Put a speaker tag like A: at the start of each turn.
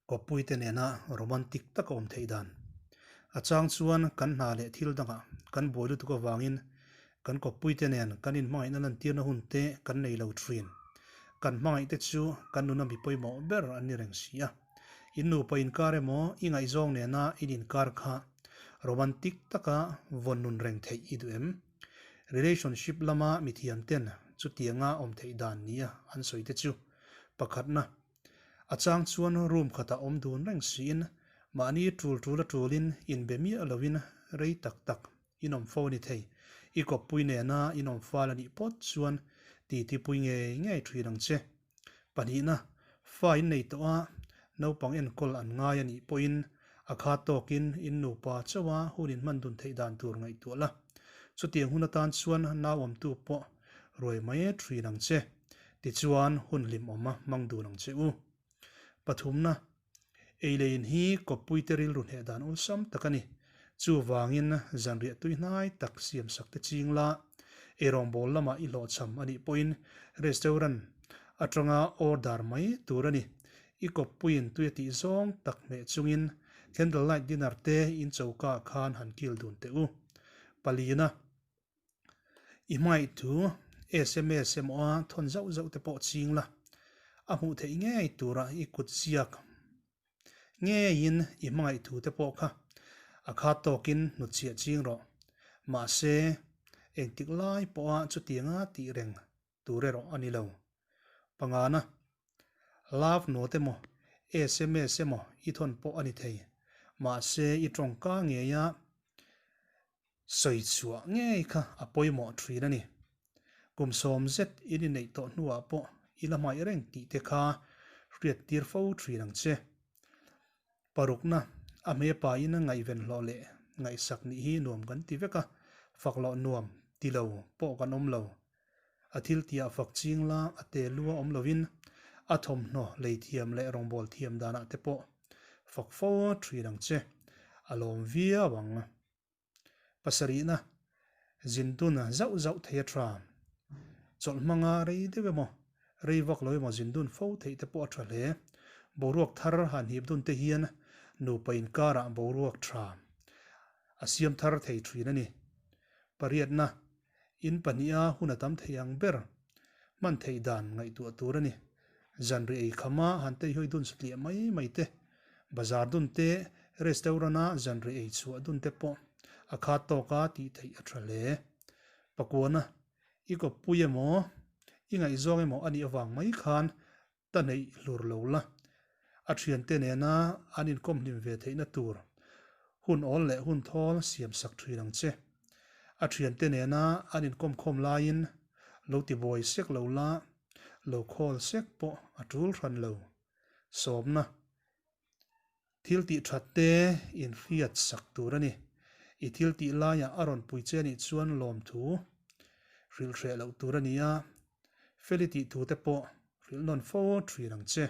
A: Kawppuite nena romantic taka awm theih dan. A chang chuan kan hna leh thil dangah kan buai lutuk avangin kan kawppuite nen kan inhmangaihna lantirna hun te kan nei lo thin. Kan hmangaihte chu kan nuna mi pawimawh ber an ni reng si a. In nupa inkar emaw i ngaihzawng nena in inkar kha romantic taka vawn nun reng theih i duh em? Relationship lama mithiam ten chutianga awm theih dan nia an sawi te chu pakhatna A chang chuan room khatah awm dun reng siin mahni tul tul a tulin inbe miah loin rei tak tak in awm fo a ni thei. I kawppui nena in awm fal a nih pawt chuan titi pui ngei ngei thin ang che. Pahnihna, fa in nei tawh a, naupang enkawl an ngai a nih pawhin a kha tawkin in nupa chauha hun in hman dun theih dan tur ngaihtuah la. Chutiang hun atan chuan nau awmtu pawh ruai mai thin ang che. Tichuan, hun hlimawm a hmang dun ang che u. Pathumna, Ei leh in hi kawppuite rilru hneh dan awlsam tak a ni. Chuvangin, zanriah tui hnai tak siamsak te ching la, eirawngbawl lamah i hlawhchham a nih pawhin restaurant atanga order mai tur a ni. I kawppuiin tui a tih zawng tak hmeh chungin candle light dinner te in choka khan han kil dun teh u. Palina. I hmangaih thu sms emaw a thawn zauh zauh te pawh ching la, a hmuh theih ngei tura i kut ziak ngeiin i hmangaih thu te pawh kha a khat tawkin hnutchhiah ching rawh. Mahse, engtik lai pawha chutianga tih reng tur erawh a ni lo. Pangana, Love note emaw, sms emaw i thawn pawh a ni thei. Mahse, i tawngka ngeia Sawi chhuah ngei kha a pawimawh thin a ni. Kum 70 in inneih tawh hnuah pawh i la hmaih reng tih te kha hriat tir fo thin ang che. Parukna, a hmepa in ngaihven hlawh leh ngaihsak nih hi nuam kan ti vek a, fak loh nuam ti lo pawh kan awm lo. A thil tihah fak ching la a te lua awm lovin a thawmhnaw lei thiam leh rawngbâwl thiam danah te pawh fak fo thin ang che. A lawm viau ang. Pasarihna, zin dun zauh zauh thei a tha. Chawlh hmanga rei deuh emaw, rei vak lo emaw zin dun fo theih te pawh a tha hle. Boruak thar han hip dun te hian nupa inkarah boruak tha a siam thar thei thin a ni. Pariatna, in pahniha hun a tam thei ang ber hman theih dan ngaihtuah tur a ni. Zanri ei khama han teihawi dun satliah mai mai te, bazar dun te, restaurant-a zanri ei chhuah dun te pawh a khat tawka tih theih a tha hle. Pakuana, i kawppui emaw, i ngaihzawng emaw a nih avang mai khan ta neih hlur lo la, a thiante nena an inkawm hlim ve theihna tur hun awl leh hun thawl siam sak thin ang che. A thiante nena an inkawm khawm laiin lo tibuai sek lo la, lo khawl sek pawh a tul hran lo. Sawmna, Thil tih that te inhriat sak tur a ni. I thil tih laiah a rawn pui che anih chuan lawmthu hrilh hreh loh tur a ni a, Feli tih thu te pawh hrilh nawn fo thin ang che.